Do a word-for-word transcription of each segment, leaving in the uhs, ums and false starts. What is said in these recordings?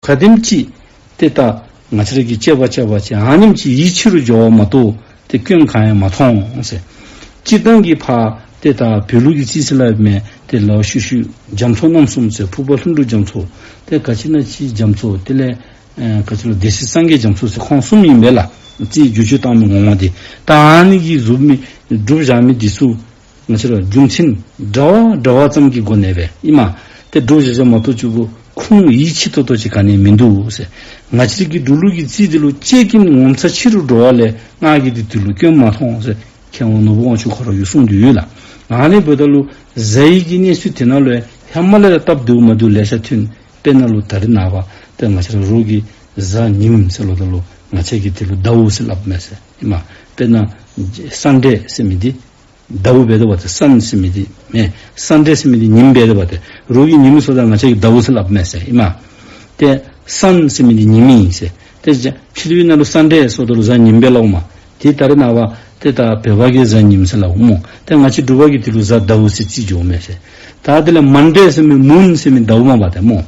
ག་དེམ་ཅིག་ཏེ་ད་ང་བཅས་ར་གིས་དཔྱད་པ་དཔྱད་པ་ཅིན་ཨ་ནེམ་ཅིག་ཡིད་ཆེས་རུང་འགྱོ་བ་མ་གཏོགས་ཏེ་སྐྱོན་གང་ཡང་མ་མཐོང་ཟེར། སྤྱིར་བཏང་གི་ཕར་ཏེ་ད་བོད་ལུགས་ཀྱི་རྩིས་ཟེར་སླབ་མི་ཏེ་ལ་ཤུལ་ཤུལ་རྒྱ་མཚོ་རྣམ་གསུམ་ཟེར། ཕུར་པ་ལྷུན་གྲུབ་རྒྱ་མཚོ་ཏེ་ག་ཅི་ན་ཅི་རྒྱ་མཚོ་དེ་ལས་ཨེ་ག་ཅི་ལོ་སྡེ་སྲིད་སངས་རྒྱས་རྒྱ་མཚོ་ཟེར་ཁོང་གསུམ་ཨིན་པས་ལགས། རྩིས་བསྒྱུར་བཅོས་བཏང་མི་ངོ་མ་དེ། ད་ཨ་ནི་གིས་བཟོ་མི་སྒྲུབ་བཞག་མི་དེ་ཚུ་ང་བཅས་ར་རྒྱུ་མཚན་འདྲ་བ་འདྲ་བ་ཙམ་གྱི་སྒོ་ནས་སྦེ་ཨིན་མས། ཏེ་སྒྲུབ་བཞག་བཞགཔ་མ་གཏོགས་གཅིག་པོ་ཁུངས་ཡིད་ཆེས་ཏོག་ཏོ་ཅིག་ག་ནི་ཡང་མིན་འདུག་ཟེར། ང་བཅས་ཀྱི་འབྲུག་ལུགས་ཀྱི་རྩིས་འདི་ལུ་དཔྱད་ཀྱིན་ངོ་མཚར་ཆེ་རུ་འགྲོ་བ་ལས་ང་གིས་འདི་དུས་ལུ་སྐྱོན་མ་མཐོང་ཟེར་མཁས་དབང་ནོར་བུ་དབང་ཕྱུག་ཁོ་ར་གིས་གསུངས་ཏེ་ཡོད་ལགས། ཨ་ནི་འབདཝ་ད་ལུ་གཟའ་ཡི་གི་གནས་ཚུལ་དེ་ནང་ལུ་ཧེ་མ་ལས་ར་སྟབས་བདེཝ་མ་བདེཝ་ལེ་ཤ་ཐོན། དཔེར་ན་ལུ་ད་རེས་ནངས་པ་ཏེ་ང་བཅས་ར་རོགས་ཀྱིས་གཟའ་ཉིམ་ཟེར་སླབ་ད་ལུ་ང་བཅས་ཀྱིས་དེ་ལུ་ཟླཝ་ཟེར་སླབ་མས་ཟེར་ཨིན་མས། དཔེར་ན་སན་ཌེ་ཟེར་མི་འདི་ཟླཝ་འབད་དོ་བ་ཏེ་སན་ཟེར་མི་འདི་མེན། སན་ཌེ་ཟེར་མི་འདི་ཉིམ་འབད་དོ་བ་ཏེ་རོགས་ཀྱིས་ཉིམ་ཟེརཝ་ད་ང་བཅས་ཀྱིས་ཟླཝ་ཟེར་སླབ་མས་ཟེར་ཨིན་མས། ཏེ་སན་ཟེར་མི་འདི་ཉིམ་ཨིན་ཟེར། ཏེ་ཕྱི་གླིང་པའི་ནང་ལུ་སན་ཌེ་ཟེརཝ་ད་ལུ་གཟའ་ཉིམ་སྦེ་སླབ་འོང་མས། ཏེ་ད་རེས་ནངས་པ་ཏེ་ད་བོད་པ་གིས་གཟའ་ཉིམ་ཟེར་སླབ་འོང་སྨོ། ཏེ་ང་བཅས་འབྲུག་པ་གིས་དེ་ལུ་གཟའ་ཟླཝ་ཟེར་རྩིས་འགྱོཝ་མས་ཟེར། ད་དེ་ལས་མན་ཌེ་ཟེར་མི་མུན་ཟེར་མི་ཟླཝ་མས་པ་ཏེ་སྨོ།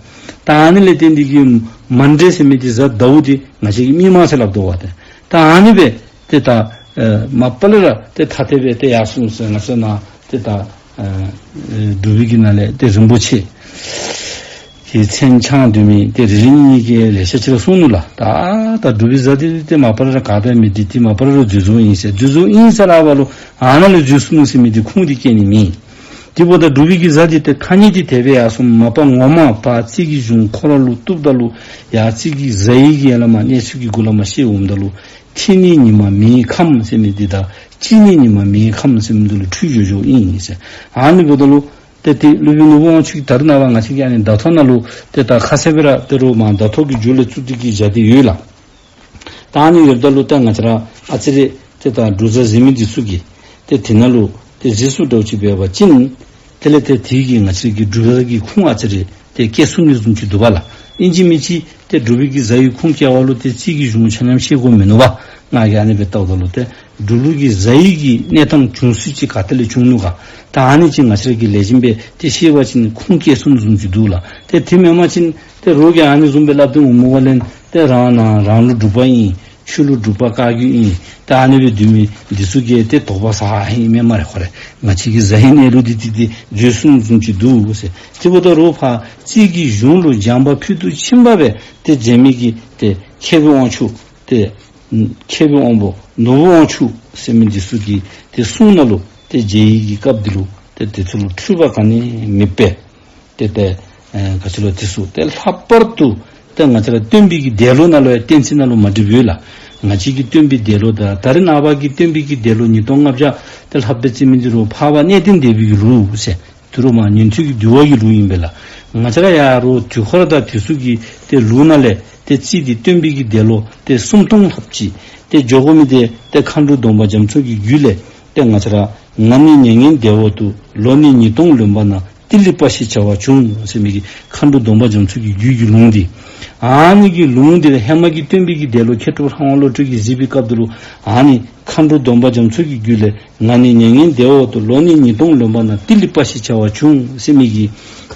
ད་ཨ་ནི་ལས་བརྟེན་ཏེ་གིས་མན་ཌེ་ཟེར་མི་འདི་གཟའ་ཟླཝ་འདི་ང་བཅས་ཀྱིས་མིག་དམར་ཟེར་སླབ་དོ་བ་ཏེ། ད་ཨ་ནི་སྦེ་ཏེ་ད་ཨེ་མ་པ་ལས་ར་ཏེ་ཐ་དད་སྦེ་ཏེ་ཡར་སོང་ཟེར། ང་བཅས་ནཱ་ཏེ་ད་ཨེ་འབྲུག་པའི་གི་ནང་ལས་ཏེ་རིན་པོ་ཆེ་གི་མཚན་འཆང་སྡོད་མི་ཏེ་རེ་རེ་གཉིས་གཉིས་ཀྱིས་ལེ་ཤ་ཅིག་ར་གསུངས་ནུག་ལགས། ད་ད་འབྲུག་པའི་གཟའ་འདི་ཏེ་མ་པ་ལས་ར་ག་དང་མི་འགྲིག། ཏེ་མ་པ་ལས་ར་འཛོལ་བཟུང་ཨིན་ཟེར། འཛོལ་བཟུང་ཨིན་ཟེར་སླབ་པ་ལུ་ཨ་ནཱ་ལས་འཛོལ་སོང་ཟེར་མི་འདི་ཁུངས་འདི་བཀལ་ནི་མེད། དེ་འབདཝ་ད་འབྲུག་པའི་གི་གཟའ་འདི་ཏེ་ཐ་སྙད་འདི་དེ་སྦེ་ཡར་སོང་མ་པ་ངོ་མ་པ་རྩིས་ཀྱི་གཞུང་ཁོ་ར་ལུ་བཏུབ་ད་ལུ་ཡར་རྩིས་ཀྱི་གཟའ་ཡི་གི་ཡར་ལས་མར་གནས་ཚུལ་གྱི་སྒོ་ལས་མར་བཤད་འོངམ་ད་ལུ་ཐེ་ནི་ཉི་མ་མེའི་ཁམས་ཟེར་མི་འདི་དང་དཔྱིད་ནི་ཉི་མ་མེའི་ཁམས་ཟེར་མི་འདི་ལུ་འཁྲུལ་འགྱོ་འགྱོཝ་ཨིན་ཟེར། ཨ་ནི་འབདཝ་ད་ལུ་ཏེ་ཏེ་སློབ་དཔོན་ནོར་བུ་དབང་ཕྱུག་གིས་ད་རེས་ནངས་པ་ང་བཅས་ཀྱི་ཨ་ནི་ཟླ་ཐོ་ནང་ལུ་ཏེ་ད་ཁ་གསལ་སྦེ་ར་ཏེ་རོགས་མར་ཟླ་ཐོ་གི་མཇུག་ལས་བཙུགས་ཏེ་གིས་བཞག་སྟེ་ཡོད་ལགས། ད་ཨ་ནི་ཡོདཔ་ད་ལུ་ད་ང་བཅས་ར་ཨ་ཙི་རེ་ཏེ་ད་འབྲུག་གཟའ་གཟིམ་མི་འདི་ཚུ་གིས་ཏེ་དེ་ནང་ལུ་ཏེ་གཟིགས་སུ་འདྲཝ་ཅིག་འབད་བ་ཅིན་དེ་ལས་ཏེ་དེ་གིས་ང་བཅས་ཀྱི་འབྲུག་གཟའ་གི་ཁུངས་ཨ་ཙི་རེ་ཏེ་བཀལ་ཚུགས་ནི་བཟུམ་ཅིག་འདུག་པ་ལགས། ཨིན་ཅི་མིན་ཅི་ཏེ་འབྲུག་པའི་གི་གཟའ་ཡི་ཁུངས་བཀལ་བ་ལུ་ཏེ་རྩིས་ཀྱི་གཞུང་ཆ་མཉམ་ཤེས་དགོཔ་མིན་ནུག་པ། ང་གིས་ཨ་ནི་སྦེ་བལྟཝ་ད་ལུ་ཏེ་འབྲུག་ལུགས་ཀྱི་གཟའ་ཡི་གི་གནས་སྟངས་བྱུང་ཚུལ་ཅིག་ག་ཏེ་ལས་བྱུང་ནུག་ག། ད་ཨ་ནི་ཅིག་ང་བཅས་ར་གིས་ལེགས་ཤོམ་སྦེ་ཏེ་ཤེས་པ་ཅིན་ཁུངས་བཀལ་ཚུགས་ནི་བཟུམ་ཅིག་འདུག་ལགས། ཏེ་དེ་མེན་པ་ཅིན་ཏེ་རོགས་ཀྱིས་ཨ་ནི་བཟུམ་སྦེ་སླབ་སྟེ་འོངམ་འབདཝ་ལས་ཏེ་རང་ནང་རང་ལུགས་འབྲུག་པ་ཨིན། ཆོས་ལུགས་འབྲུག་པ་བཀའ་བརྒྱུད་ཨིན། ད་ཨ་ནི་སྦེ་སྡོད་མི་འདི་ཚུ་གིས་ཏེ་དོགས་པ་ཟ་ཧ་ཧེ་ཨིན་མས་སྨ་རེ། ཁོ་ར་ང་བཅས་ཀྱི་གཟའ་ཡི་གནས་ལུགས་འདི་ཏེ་ཏེ་འཛོལ་སོང་བཟུམ་ཅིག་འདུག་ཟེར། དེ་འབདཝ་ད་རོགས་ཕར་རྩིས་ཀྱི་གཞུང་ལུ་སྦྱངས་པ་ཕུལ་དུ་ཕྱིན་པ་སྦེ་ཏེ་མཛད་མི་གི་ཏེ་མཁས་པའི་དབང་ཕྱུག་ཏེ་མཁས་པའི་དབང་པོ་ནོར་བུ་དབང་ཕྱུག་ཟེར་མི་འདི་ཚུ་གི་ཏེ་གསུང་ནང་ལུ་ཏེ་མཇལ་བའི་གི་སྐབས་འདི་ལུ་ཏེ་དེ་ཚུ་ལུ་འཁྲུལ་པ་ག་ནི་མེད་པས། ཏེ་ཏེ་ཨེ་ག་ཅི་ལོ་དེ་ཚུ་ཏེ་ལྷག་པར་དུ་ཏེ་ང་བཅས་ར་སྟོན་པའི་གི་འདས་ལོ་ནང་ལུ་ཡང་གཏན་ཚིགས་ནང་ལུ་མ་འགྲིགཔ་ཡོད་ལགས། ང་བཅས་ཀྱི་སྟོན་པའི་འདས་ལོ་དང་ད་རེས་ནངས་པ་གི་སྟོན་པའི་གི་འདས་ལོ་ཉིས་སྟོང་ལྔ་བརྒྱ་ཏེ་ལྷགཔ་སྦེ་རྩི་མི་འདི་རུང་འཕགས་པ་གནས་བརྟན་སྡེ་པའི་གི་ལུགས་ཟེར་དུས་རབས་མ་ཉན་ཐོས་ཀྱི་འདུལ་བ་གི་ལུགས་ཨིན་པས་ལགས། ང་བཅས་ར་ཡ་རོགས་དུས་འཁོར་དང་དེ་ཚུ་གི་ཏེ་ལུགས་ནང་ལས་ཏེ་རྩིས་འདི་སྟོན་པའི་གི་འདས་ལོ་ཏེ་སུམ་སྟོང་ལྷགཔ་ཅིག་ཏེ་འགྱོ་དགོ་མི་འདི་ཏེ་མཁའ་འགྲོ་སྡོམ་པ་རྒྱ་མཚོ་གི་རྒྱུད་ལས་ཏེ་ང་བཅས་ར་ང་ནི་མྱ་ངན་འདས་འོག་ཏུ། ལོ་ནི་ཉིས་སྟོང་ལོན་པ་ན། ཏི་ལི་པ་ཞེས་བྱ་བ་བྱུང་ཟེར་མི་གི་མཁའ་འགྲོ་སྡོམ་པ་རྒྱ་མཚོ་གི་རྒྱུད་ཀྱི་ལུང་འདི། ཨ་ནི་གི་ལུང་འདི་ལས་ཧེ་མ་གི་སྟོན་པའི་གི་འདས་ལོ་མཁས་གྲུབ་ལྷ་དབང་བློ་གྲོས་ཀྱིས་གཟིགས་པའི་སྐབས་འདི་ལུ་ཨ་ནི་མཁའ་འགྲོ་སྡོམ་པ་རྒྱ་མཚོ་གི་རྒྱུད་ལས་ང་ནི་མྱ་ངན་འདས་འོག་ཏུ། ལོ་ནི་ཉིས་སྟོང་ལོན་པ་ན། ཏི་ལི་པ་ཞེས་བྱ་བ་བྱུང་ཟེར་མི་གི་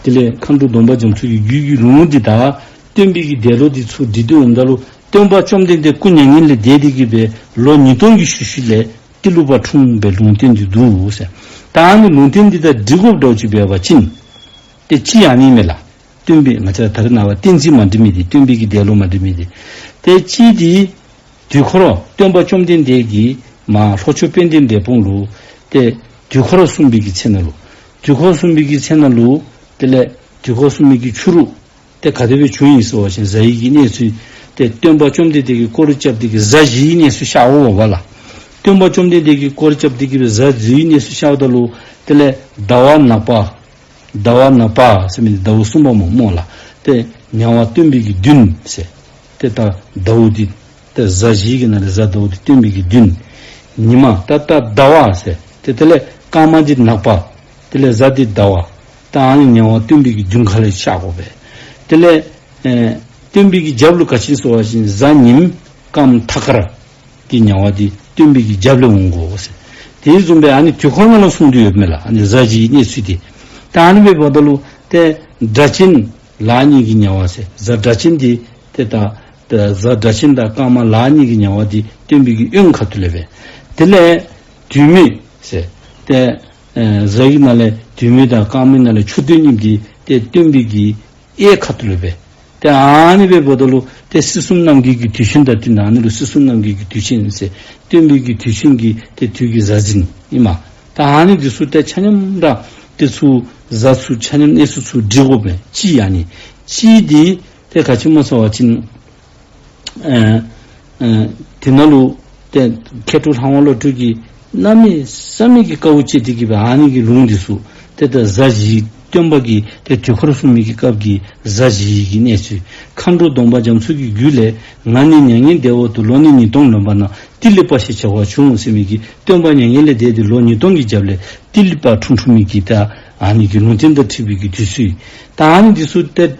དེ་ལས་མཁའ་འགྲོ་སྡོམ་པ་རྒྱ་མཚོ་གི་རྒྱུད་ཀྱི་ལུང་འདི་དང་སྟོན་པའི་གི་འདས་ལོ་འདི་ཚུ་འདྲིས་ཏེ་འོངམ་ད་ལུ་སྟོན་པ་བཅོམ་ལྡན་འདས་སྐུ་མྱ་ངན་ལས་འདས་ཏེ་གི་སྦེ་ལོ་ཉིས་སྟོང་གི་ཤུལ་ཤུལ་ལས་ཏི་ལོ་པ་འཁྲུངས་པའི་ལུང་བསྟན་འདི་འདུག་ཟེར། ད་ཨ་ནི་ལུང་བསྟན་འདི་དང་འགྲིག་དགོཔ་འདྲཝ་ཅིག་འབད་བ་ཅིན་ཏེ་གཅིག་ཨ་ནི་མས་ལགས། སྟོན་པའི་ང་བཅས་ད་རེས་ནངས་པ་གཏན་ཚིགས་མ་འགྲིག་མི་འདི་སྟོན་པའི་གི་འདས་ལོ་མ་འགྲིག་མི་འདི། ཏེ་གཅིག་འདི་དུས་འཁོར་སྟོན་པ་བཅོམ་ལྡན་འདས་ཀྱིས་མར་ལྷོ་ཕྱོགས་དཔལ་ལྡན་འབྲས་སྤུངས་ལུ་ཏེ་དུས་འཁོར་གསུངས་པའི་གི་ཚེ་ན་ལུ་དུས་འཁོར་གསུངས་པའི་གི་ཚེ་ན་ལུ་དེ་ལས་དུས་འཁོར་གསུངས་པའི་གི་ཆོས་ལུགས་ཏེ་ག་དེ་སྦེ་བྱུང་ཡི་ཟེར་བ་ཅིན་གཟའ་ཡི་གི་གནས་ཚུལ་ཏེ་སྟོན་པ་བཅོམ་ལྡན་འདས་ཀྱིས་སྐོར་ར་རྐྱབ་སྟེ་གི་གཟའ་བཞིའི་གནས་ཚུལ་ཤར་འོང་བ་ལགས། སྟོན་པ་བཅོམ་ལྡན་འདས་ཀྱིས་སྐོར་ར་རྐྱབ་སྟེ་གི་གཟའ་བཞིའི་གནས་ཚུལ་ཤརཝ་ད་ལུ་དེ་ལས་ཟླ་བ་ནག་པ་ཟླ་བ་ནག་པ་ཟེར་མི་འདི་ཟླཝ་གསུམ་པ་སྨོ་སྨོ་ལགས། ཏེ་ཉ་དབང་སྟོན་པའི་གི་བདུན་ཟེར། ཏེ་ད་ཟླཝ་འདི་ཏེ་གཟའ་བཞི་གི་ནང་ལས་གཟའ་ཟླཝ་འདི་སྟོན་པའི་གི་བདུན། ཉི་མ་ད་ད་ཟླ་བ་ཟེར། ཏེ་དེ་ལས་སྐར་མ་འདི་ནག་པ། དེ་ལས་གཟའ་འདི་ཟླ་བ། ད་ཨ་ནི་ཉ་དབང་སྟོན་པའི་གི་བདུན་ཁ་ལས་ཤར་དགོ་པས། དེ་ལས་ཨེ་སྟོན་པའི་གི་རྒྱབ་ལུ་ག་ཅི་ཟེར་བ་ཅིན་གཟའ་ཉིམ་སྐརམ་ཐ་སྐར་གྱི་ཉ་དབང་འདི་སྟོན་པའི་གི་རྒྱབ་ལས་འོང་དགོ་ཟེར། དེ་བཟུམ་སྦེ་ཨ་ནི་དུས་འཁོར་ནང་ལུ་གསུངས་ཏེ་ཡོདཔ་མས་ལགས། ཨ་ནི་གཟའ་བཞིའི་གནས་ཚུལ་འདི། ད་ཨ་ནི་སྦེ་འབདཝ་ད་ལུ་ཏེ་སྒྲ་གཅན་ ལ་གཉིས་ཀྱི་ཉ་བ་ཟེར། གཟའ་སྒྲ་གཅན་འདི་ཏེ་ད་ད་གཟའ་སྒྲ་གཅན་དང་སྐར་མ་ལ་གཉིས་ཀྱི་ཉ་བ་འདི་སྟོན་པའི་གི་དབོན་ཁ་ཐུག་ལས་སྦེ། དེ་ལས་དུས་མེད་ཟེར། ཏེ་ཨེ་གཟའ་གི་ནང་ལས་དུས་མེད་དང་སྐར་མའི་ནང་ལས་ཆུ་སྟོད་གཉིས་འདི་ཏེ་སྟོན་པའི་གི་གཡས་ཁ་ཐུག་ལས་སྦེ། ཏེ་ཨ་ནི་སྦེ་འབདཝ་ད་ལུ་ཏེ་སྲིད་གསུམ་རྣམ་རྒྱལ་གྱི་དུས་ཆེན་དང་བསྟུན་ཏེ་ཨ་ནི་ལུ་སྲིད་གསུམ་རྣམ་རྒྱལ་གྱི་དུས་ཆེན་ཟེར། སྟོན་པའི་གི་དུས་ཆེན་གྱི་ཏེ་དུས་ཀྱི་གཟའ་འཛིན་ཨིན་མས། ད་ཨ་ནི་འདི་ཚུ་ཏེ་ཆ་མཉམ་ར་ཏེ་ཚུ་གཟའ་ཚུ་ཆ་མཉམ་གནས་ཚུལ་ཚུ་སྒྲིག་དགོ་པས། གཅིག་ཨ་ནི་གཅིག་འདི་ཏེ་ག་ཅི་སྨོ་ཟེར་བ་ཅིན་ཨེ་ཨེ་དེ་ནང་ལུ་ཏེ་མཁས་གྲུབ་ལྷ་དབང་བློ་གྲོས་ཀྱིས་གནམ་མེད་ས་མེད་ཀྱི་དཀའཝ་སྤྱད་དེ་གི་སྦེ་ཨ་ནི་གི་ལུང་འདི་ཚུ་ཏེ་ད་གཟའ་བཞི་སྟོན་པ་གིས་ཏེ་དུས་འཁོར་གསུངས་མི་གི་སྐབས་ཀྱི་གཟའ་བཞི་གི་གནས་ཚུལ། མཁའ་འགྲོ་སྡོམ་པ་རྒྱ་མཚོ་གི་རྒྱུད་ལས། ང་ནི་མྱ་ངན་འདས་འོག་ཏུ། ལོ་ནི་ཉིས་སྟོང་ལོན་པ་ན། ཏི་ལི་པ་ཞེས་བྱ་བ་བྱུང་ཟེར་མི་གི་སྟོན་པ་མྱ་ངན་ལས་འདས་ཏེ་ལོ་ཉིས་སྟོང་གི་རྒྱབ་ལས་ཏི་ལི་པ་འཁྲུངས་འཁྲུངས་མི་གི་ད་ཨ་ནི་གི་ལུང་བསྟན་དང་འཁྲིལ་བའི་གི་དུས་ཚོད། ད་ཨ་ནི་འདི་ཚུ་ཏེ་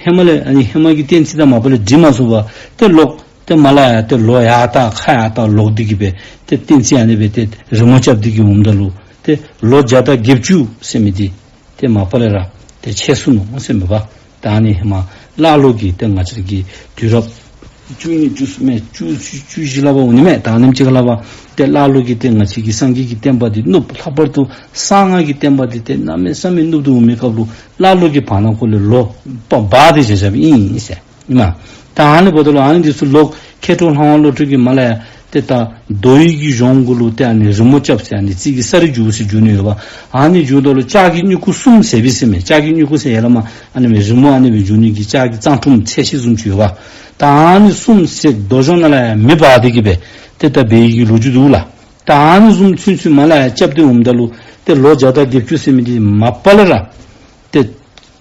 ཧེ་མ་ལས་ཨ་ནི་ཧེ་མ་གི་བསྟན་རྩིས་དང་མ་པ་ལས་འགྲིག་མ་ཚུགས་པར་ཏེ་ལོག་ཏེ་མར་ལས་ཡར་ཏེ་ལོག་ཡར་ད་ཁ་ཡར་ད་ལོག་སྟེ་གི་སྦེ་ཏེ་བསྟན་རྩིས་ཨ་ནི་སྦེ་ཏེ་རི་མོ་རྐྱབ་སྟེ་གི་འོངམ་ད་ལུ་ཏེ་ལོ་བརྒྱ་དང་བརྒྱད་ཅུ་ཟེར་མི་འདི་ཏེ་མ་པ་ལས་ར་ཏེ་ཆད་སོ་ནུག་ཟེར་མས་པ། ད་ཨ་ནི་ཧེ་མ་ཀླ་ཀློ་གི་ཏེ་ང་བཅས་ཀྱི་དུས་རབས་བཅུ་གཉིས་བཅུ་གསུམ་མེན་བཅུ་བཅུ་བཞི་ལུ་འབད་འོང་ནི་མས། ད་ཨ་ནེམ་ཅིག་ལུ་འབད་ཏེ་ཀླ་ཀློ་གི་ཏེ་ང་བཅས་ཀྱི་སངས་རྒྱས་ཀྱི་བསྟན་པ་འདི་ནུབ། ལྷག་པར་དུ་གསང་སྔགས་ཀྱི་བསྟན་པ་འདི་ཏེ་གནམ་མེད་ས་མེད་ནུབ་སྟེ་འོང་མི་སྐབས་ལུ་ཀླ་ཀློ་གི་བར་ན་ཁོ་ལས་ལོག་པ་འབག་སྟེ་བཞག་བཞགཔ་ཨིན་ཟེར་ཨིན་མས། ད་ཨ་ནི་འབདཝ་ད་ལུ་ཨ་ནི་འདི་ཚུ་ལོག་མཁས་གྲུབ་ལྷ་དབང་བློ་གྲོས་ཀྱིས་མར་ལས་ཡར་ཏེ་ད་མདོ་དབུས་ཀྱི་གཞུང་གུ་ལུ་ཏེ་ཨ་ནི་རི་མོ་རྐྱབ་ཟེར། ཨ་ནི་རྩིས་ཀྱི་ས་རིས་བསྒྱུར་ཟེར་བསྒྱུར་ནི་ཡོདཔ། ཨ་ནི་བསྒྱུརཝ་ད་ལུ་ལྕགས་ཀྱི་སྨྱུ་གུ་གསུམ་ཟེར་བའི་ཟེར་མས། ལྕགས་ཀྱི་སྨྱུ་གུ་ཟེར་ཡར་ལས་མར་ཨ་ནི་སྦེ་རི་མོ་ཨ་ནི་སྦེ་བསྒྱུར་ནི་གི་ལྕགས་ཀྱི་གཙང་ཁྲོམ་ཚད་གཞི་བཟུམ་ཅིག་ཡོདཔ། ད་ཨ་ནི་གསུམ་ཟེར་རྡོ་གཞུང་ནང་ལས་ཡར་མེ་འབར་ཏེ་གི་སྦེ་ཏེ་ད་འབད་ཡི་གི་ལོ་རྒྱུས་འདུག་ལགས། ད་ཨ་ནི་བཟུམ་ཚུན་ཚོད་མར་ལས་ཡར་རྐྱབ་སྟེ་འོངམ་ད་ལུ་ཏེ་ལོ་བརྒྱ་དང་བརྒྱད་ཅུ་ཟེར་མི་འདི་མ་པ་ལས་ར་ཏེ་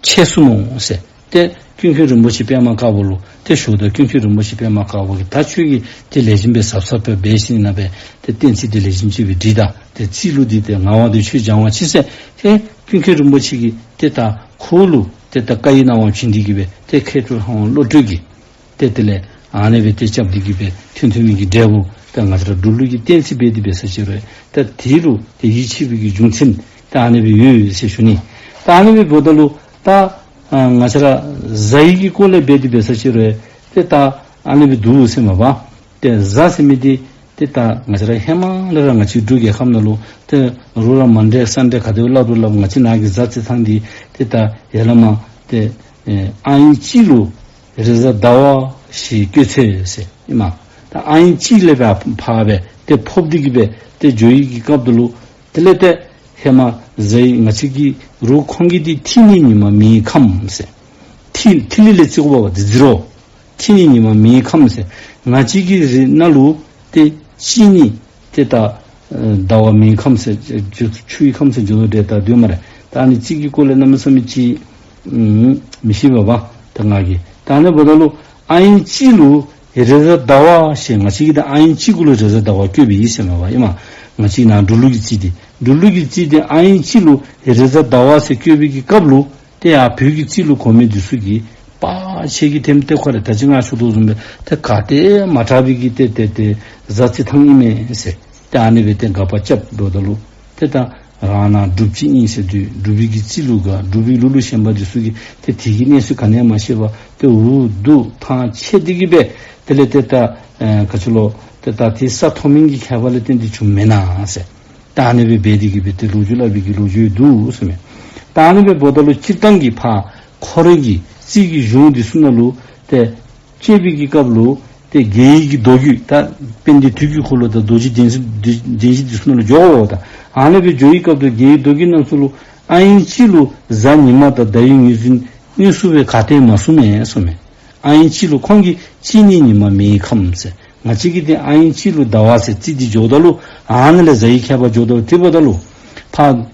ཆད་སོ་ནུག་ཟེར། ཏེ་ཀུན་མཁྱེན་རིན་པོ་ཆེ་པདྨ་དཀར་པོ་ལུ་ཏེ་ཞུཝ་ད་ཀུན་མཁྱེན་རིན་པོ་ཆེ་པདྨ་དཀར་པོ་གིས་ད་ཁྱོད་ཀྱིས་ཏེ་ལེགས་ཤོམ་སྦེ་གཟབ་གཟབ་སྦེ་འབད་ཞིནམ་ལས་ཏེ་བསྟན་རྩིས་འདི་ལེགས་ཤོམ་ཅིག་སྦེ་སྒྲིག་ད། ཏེ་རྩིས་ལུ་འདི་ཏེ་ངག་དབང་འདི་ཁྱོད་སྦྱང་བ་གྱིས་ཟེར། ཏེ་ཀུན་མཁྱེན་རིན་པོ་ཆེ་གིས་ཏེ་ད་ཁོ་ལུ་ཏེ་ད་བཀའ་ཡི་གནང་བ་བྱིན་ཏེ་གི་སྦེ་ཏེ་མཁས་གྲུབ་ལྷ་དབང་བློ་གྲོས་ཀྱིས་ཏེ་དེ་ལས་ཨ་ནི་སྦེ་ཏེ་རྐྱབ་སྟེ་གི་སྦེ་ཐོན་ཐོན་མི་གི་འབྲས་བུ་ད་ང་བཅས་ར་འབྲུག་ལུགས་ཀྱི་བསྟན་རྩིས་འབད་དེ་འབད་ས་ཅིག་རུང་ད་དེ་ལུ་ཏེ་ཡིད་ཆེས་པའི་གི་རྒྱུ་མཚན་ད་ཨ་ནི་སྦེ་ཡོད་ཟེར་ཞུ་ནི། ད་ཨ་ནི་སྦེ་འབདཝ་ད་ལུ་ད་ཨ་ང་བཅས་ར་གཟའ་ཡི་གི་སྐོར་ལས་འབད་དེ་འབད་ས་ཅིག་རུང་ཏེ་ད་ཨ་ནི་སྦེ་འདུག་ཟེར་མས་པ། ཏེ་གཟའ་ཟེར་མི་འདི་ཏེ་ད་ང་བཅས་ར་ཧེ་མ་ལས་ར་ང་བཅས་འབྲུག་རྒྱལ་ཁབ་ནང་ལུ་ཏེ་རོགས་ར་མ་འདྲཝ་ས་འདྲཝ་ག་དེ་སླབ་རུང་སླབ་ང་བཅས་ནཱ་གི་གཟའ་རྩི་ཐངས་འདི་ཏེ་ད་ཡར་ལས་མར་ཏེ་ཨེ་ཨ་ཡིག་གཅིག་ལུ་རེས་གཟའ་ཟླ་བ་ཞེས་བཀོད་ཚེ་ཟེར་ཨིན་མས། ད་ཨ་ཡིག་གཅིག་ལས་སྦེ་ཕར་སྦེ་ཏེ་ཕབ་སྟེ་གི་སྦེ་ཏེ་འགྱོ་ཡི་གི་སྐབས་དེ་ལུ་དེ་ལས་ཏེ་ཧེ་མ་གཟའ་ཡི་ང་བཅས་ཀྱི་རོགས་ཁོང་གི་འདི་ཐིག་ནི་ཉི་མ་མེའི་ཁམས་ཟེར། ཐིག་ཐིག་ལེ་ལས་རྩི་དགོཔ་འདི་ཟེར་རུང་ཐིག་ནི་ཉི་མ་མེའི་ཁམས་ཟེར། ང་བཅས་ཀྱི་རི་ནང་ལུ་ཏེ་དཔྱིད་ནི་ཏེ་ད་ཨེ་ཟླ་བ་མེའི་ཁམས་ཟེར་ཆུ་ཆུའི་ཁམས་ཟེར་འགྱོ་དོ་འདྲ་ད་སྡོད་སྨ་རེ། ད་ཨ་ནི་རྩིས་ཀྱི་སྐོར་ལས་གནམ་མེད་ས་མེད་ཅིག་ཨམ་མི་ཤེས་པས་པ་ད་ང་གིས། ད་ཨ་ནི་འབདཝ་ད་ལུ་ཨ་ཡིག་གཅིག་ལུ་རེས་གཟའ་ཟླ་བ་ཞེས་ང་བཅས་ཀྱི་ད་ཨ་ཡིག་གཅིག་གུ་ལུ་རེས་གཟའ་ཟླ་བ་བཀོད་པའི་ཡིག་ཟེར་མས་པ་ཨིན་མས། ང་བཅས་ནཱ་འབྲུག་ལུགས་ཀྱི་རྩིས་འདི་འབྲུག་ལུགས་ཀྱི་རྩིས་འདི་ཨ་ཡིག་གཅིག་ལུ་རེས་གཟའ་ཟླ་བ་ཟེར་བཀོད་པའི་གི་སྐབས་ལུ་ཏེ་ཡར་བོད་ཀྱི་རྩིས་ལུ་གོ་མི་འདི་ཚུ་གིས་པ་ཁྱེད་ཀྱིས་ཐེམ་ཏེ་ཁོ་རེ་ད་ཅི་ང་ཞུ་དོ་བཟུམ་སྦེ་ཏེ་ག་ཏེ་མ་དྲག་པའི་གི་ཏེ་ཏེ་ཏེ་གཟའ་རྩི་ཐངས་ཨིན་མས་ཟེར། ཏེ་ཨ་ནི་སྦེ་ཏེ་དགག་པ་རྐྱབ་འགྱོཝ་ད་ལུ་ཏེ་ད་རང་ནཱ་འབྲུགཔ་ཅིག་ཨིན་ཟེར་དུས་འབྲུག་པའི་གི་རྩིས་ལུ་དགའ་འབྲུག་པའི་ལུགས་ལུ་ཞེན་པ་འདི་ཚུ་གིས་ཏེ་དེ་གི་གནས་ཚུལ་ག་ནི་ཡང་མ་ཤེས་པར་ཏེ་འུ་སྡུག་ཐང་ཆད་དེ་གི་སྦེ་དེ་ལས་ཏེ་ད་ཨེ་ག་ཅི་ལོ་ཏེ་ད་དེ་ས་མཐོ་དམན་གྱི་ཁྱད་པར་ལས་བརྟེན་ཏེ་བྱུངམ་མེན་ན་ཟེར། ད་ཨ་ནི་སྦེ་འབད་དེ་གི་སྦེ་ཏེ་ལོ་རྒྱུས་སླབ་པའི་གི་ལོ་རྒྱུས་འདུག་ཟེར་མས། ད་ཨ་ནི་སྦེ་འབདཝ་ད་ལུ་སྤྱིར་བཏང་གི་ཕར་ཁོ་རའི་གི་རྩིས་ཀྱི་གཞུང་འདི་ཚུ་ནང་ལུ་ཏེ་དཔྱད་པའི་གི་སྐབས་ལུ་ཏེ་རྒྱལ་བའི་གི་མདོ་རྒྱུད་ད་དཔལ་ལྡན་དུས་ཀྱི་འཁོར་ལོ་དང་རྡོ་རྗེ་གདན་གདན་གདན་བཞི་འདི་ཚུ་ནང་ལུ་འགྱོ་དགོཔ་ད་ཨ་ནི་སྦེ་འགྱོ་བའི་སྐབས་དུ་རྒྱལ་བའི་མདོ་རྒྱུད་ནང་ཚུ་ལུ་ཨ་ཡིག་གཅིག་ལུ་གཟའ་ཉི་མ་དང་ཟླ་བའི་ངོས་འཛིན་དངོས་སུ་སྦེ་ག་ཏེ་མ་གསུངས་མས་གསུངས་མས། ཨ་ཡིག་གཅིག་ལུ་ཁོང་གིས་དཔྱིད་ནི་ཉི་མ་མེའི་ཁམས་ཟེར། ང་བཅས་ཀྱི་ཏེ་ཨ་ཡིག་གཅིག་ལུ་ཟླ་བ་ཟེར་རྩིས་འདི་འགྱོཝ་ད་ལུ་ཨ་ནི་ལས་གཟའ་ཡི་ཁྱད་པར་འགྱོཝ་ད་ལུ་དེ་འབདཝ་ད་ལུ་ཕར་